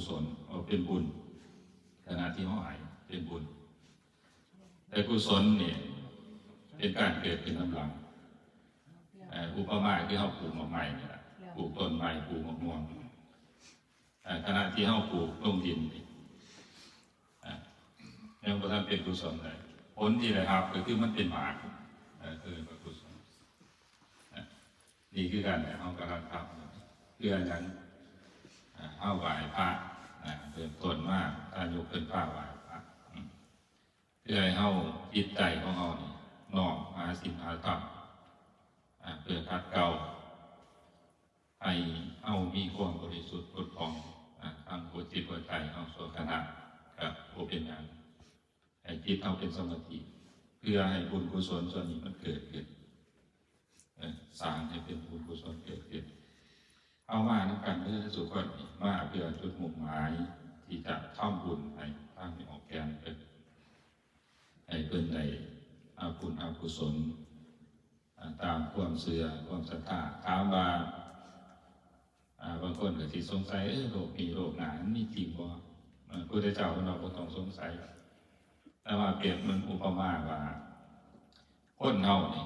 ສົນ ເອົາເປັນບຸນ, ຂະນະທີ່ເຮົາໃຫ້ເປັນບຸນ. ແຕ່ກຸສົນນີ້ເປັນການເກີດຂຶ້ນນຳຫຼັງ. ເອີ ອຸປະມາຄືເຮົາປູກໝາກໄມ້ນີ້ລະ, ປູກຕົ້ນໄມ້, ປູກໝາກມ່ວງ. ເອີ ຂະນະທີ່ເຮົາປູກລົງດິນນີ້ ເອີ ຍັງບໍ່ທັນເປັນກຸສົນເລີຍ, ຜົນທີ່ໄດ້ຮັບກໍຄືມັນເປັນໝາກ, ເອີ ຄືເປັນກຸສົນ. ເອີ ນີ້ຄືກັນແຫຼະ, ເຮົາກຳລັງທຳເພື່ອຫຍັງ? ເອີ ເຮົາໄຫວ້ພະ, ເອີ ເລີ່ມຕົ້ນມາ ຖ້າຍົກຂຶ້ນພາໄຫວ້ພະ, ເພື່ອໃຫ້ເຮົາ, ຈິດໃຈຂອງເຮົານີ້ນ້ອມຫາສິນຫາທຳ, ເອີ ເພື່ອຂັດເກົາ ໃຫ້ເຮົາມີຄວາມບໍລິສຸດຜົດຜ່ອງ ອາ ທາງຫົວຈິດຫົວໃຈເຮົາຊົ່ວຂະນະ ກໍບໍ່ເປັນຫຍັງ. ໃຫ້ຈິດເຮົາເປັນສະມາທິ ເພື່ອໃຫ້ບຸນກຸສົນສ່ວນນີ້ມັນເກີດຂຶ້ນ, ເອີ ສ້າງໃຫ້ເປັນບຸນກຸສົນເກີດຂຶ້ນ. ເຮົາມານຳກັນເດີທຸກຄົນ, ມາເພື່ອຈຸດມຸ່ງໝາຍທີ່ຈະທຳບຸນໃຫ້ທາງອອກແກ່ນເພິ່ນ, ໃຫ້ເພິ່ນໄດ້ຮັບບຸນຮັບກຸສົນ ອາ ຕາມຄວາມເຊື່ອຄວາມສັດທາ. ຖາມວ່າ ອາ ບາງຄົນກໍຊິສົງໄສ, ເອີ ໂລກນີ້ໂລກໜ້າມັນມີຈິງບໍ່? ອາ ພຸດທະເຈົ້າເພິ່ນວ່າບໍ່ຕ້ອງສົງໄສ. ແຕ່ວ່າປຽບເໝືອນອຸປະມາວ່າ ຄົນເຮົານີ້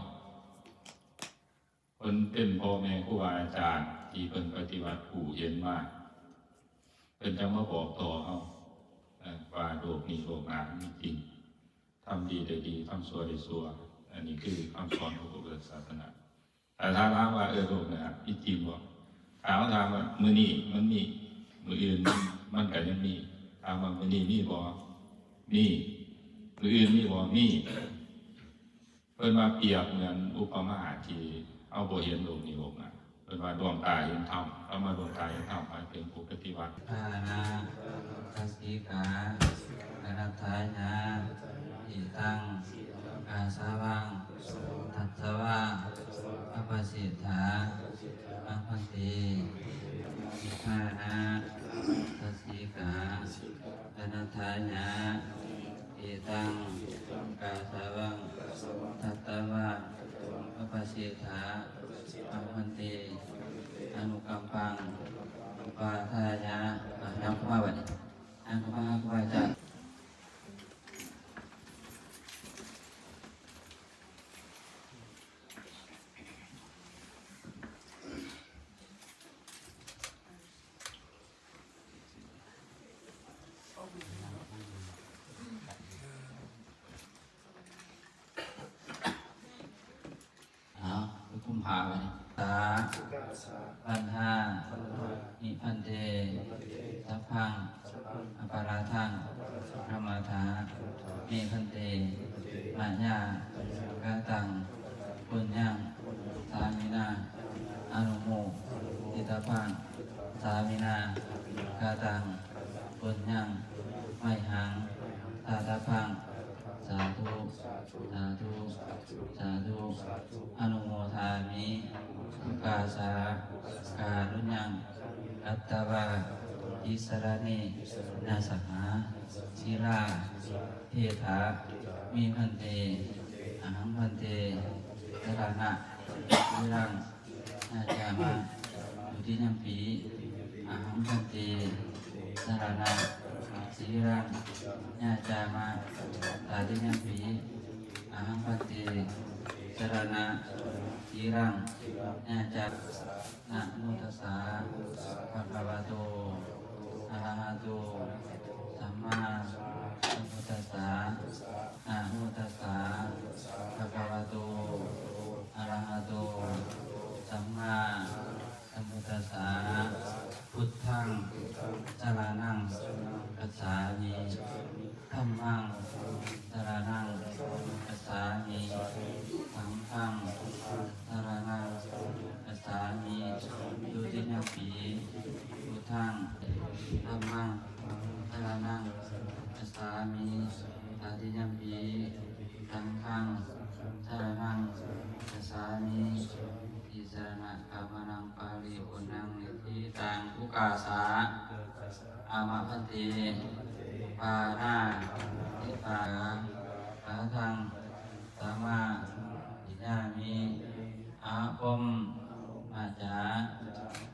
ເພິ່ນເປັນພໍ່ແມ່ຄູບາອາຈານທີ່ເພິ່ນປະຕິບັດຮູ້ເຫັນມາ, ເພິ່ນຈັ່ງມາບອກຕໍ່ເຮົາ ເອີ ວ່າໂລກນີ້ໂລກໜ້າມັນມີຈິງ. ທຳດີໄດ້ດີ, ທຳຊົ່ວໄດ້ຊົ່ວ. ອັນນີ້ຄືຄຳສອນຂອງພະພຸດທະສາສະໜາ. ແຕ່ຖ້າຖາມວ່າ ເອີ ໂລກໜ້າມີຈິງບໍ່? ຖ້າເຮົາຖາມວ່າ ມື້ນີ້ມັນມີ, ມື້ອື່ນມັນກໍຍັງມີ. ຖາມວ່າ ມື້ນີ້ມີບໍ່? ມີ. ມື້ອື່ນມີບໍ່? ມີ. ເພິ່ນວ່າປຽບເໝືອນອຸປະມາທີ່ເຮົາບໍ່ເຫັນໂລກນີ້ໂລກໜ້າ. ເພິ່ນວ່າດວງຕາເຫັນທຳ, ຄຳວ່າດວງຕາເຫັນທຳ ໝາຍເຖິງຜູ້ປະຕິບັດ. ທານະ ສະສິກາ ກະລັດຖາຍະ ອີຕັງ ກາສາວັງ ທັດສະວາ ອະປະສິດຖາ ມະພັນເຕ. ທານະ ສະສິກາ ກະລັດຖາຍະ ອີຕັງ ກາສາວັງ ທັດສະວາ ອະປະສິດຖາ ມະພັນເຕ. ອະນຸກຳປັງ ອຸປາທາຍະ. ອ່າ ນຳເຂົ້າມາບັດນີ້, ນຳເຂົ້າມາຫາຄູບາອາຈານ. ເອົາ ໄປກຸມພາໄວ້. ສາ ວັນທາ ນິພັນເຕ ສັບພັງ ອະປະລາທັງ ຂະມາທາ ເມ ພັນເຕ. ມະຍາ ກະຕັງ ປຸນຍັງ ສາມິນາ ອະນຸໂມທິຕະພັງ ສາມິນາ ກະຕັງ ປຸນຍັງ ໄມຫັງ ທາດະພັງ. ສາທຸ ສາທຸ ສາທຸ. ອະນຸໂມທາມິ ອຸກາສາ ກາລຸນຍັງ ກັດຕະວາ ຕິສະລະເນ ນະສະຫາ ສີລາ ເພທາ ເມ ພັນເຕ. ອະຫັງ ພັນເຕ ສະລະນະ ສີລັງ ຍາຈາມະ ທຸຕິຍຳປີ. ອະຫັງ ພັນເຕ ສະລະນະ ສີລັງ ຍາຈາມະ ຕະຕິຍຳປີ. ອະຫັງ ພັນເຕ ສະລະນະ ສີລັງ ຍາຈາມະ. ນະໂມຕັດສະ ພະຄະວະໂຕ ອະລະຫະໂຕ ສຳມາສຳພຸດທັດສະ. ນະໂມຕັດສະ ພະຄະວະໂຕ ອະລະຫະໂຕ ສຳມາສຳພຸດທັດສະ. ພຸດທັງ ສະລະນັງ ກັດສາມິ. ທຳມັງ ສະລະນັງ ກັດສາມິ. ສັງຄັງ ສະລະນັງ ກັດສາມິ. ທຸຕິຍຳປີ. ພຸດທັງ ທຳມັງ ສະລະນັງ ກັດສາມິ. ຕະຕິຍຳປີ. ສັງຄັງ ສະລະນັງ ກັດສາມິ. ຕິສະລະນະກຳມະນັງ ປະລິປຸນນັງ ນິທິຕັງ. ອຸກາສາ ອາມະ ພັນເຕ. ປານາຕິປາທາ ທາທັງ ສະມາທິຍາມິ. ອາຄົມ ມາຈາ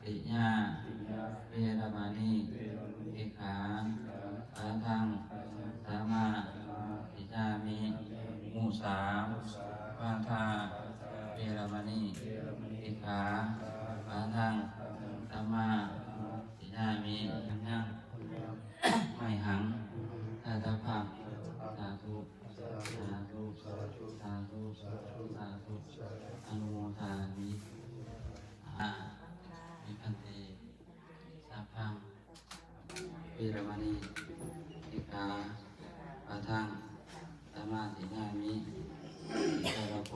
ຕິຍາ ເວລະມະນີ ສິກຂ ຍັງ ໄມຫັງ ທາດາພັງ ສາທຸ ສາທຸ ສາທຸ ສາທຸ ອະນຸໂມທາມິ ອາ ເມພັນເຕ ສາພັງ ເວລະມະນີ ສິກຂາ ປະທັງ ສະມາທິຍາມິ ວິກາລະໂພ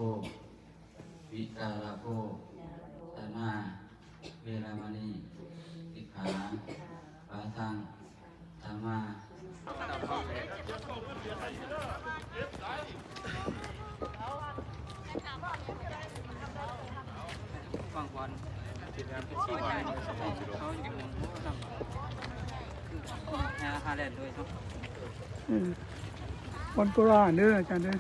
ວິກາລະໂພ ສະມາ ເວລະມະນີ ສິກຂາ ປະທັງ ສະມາ ຟັງກ່ອນ ເຂົາຢູ່ນຳ ຫາ ຫາແລ່ນດ້ວຍເນາະ ອືມ ວັນຕຸລາເດີອາຈານເດີ.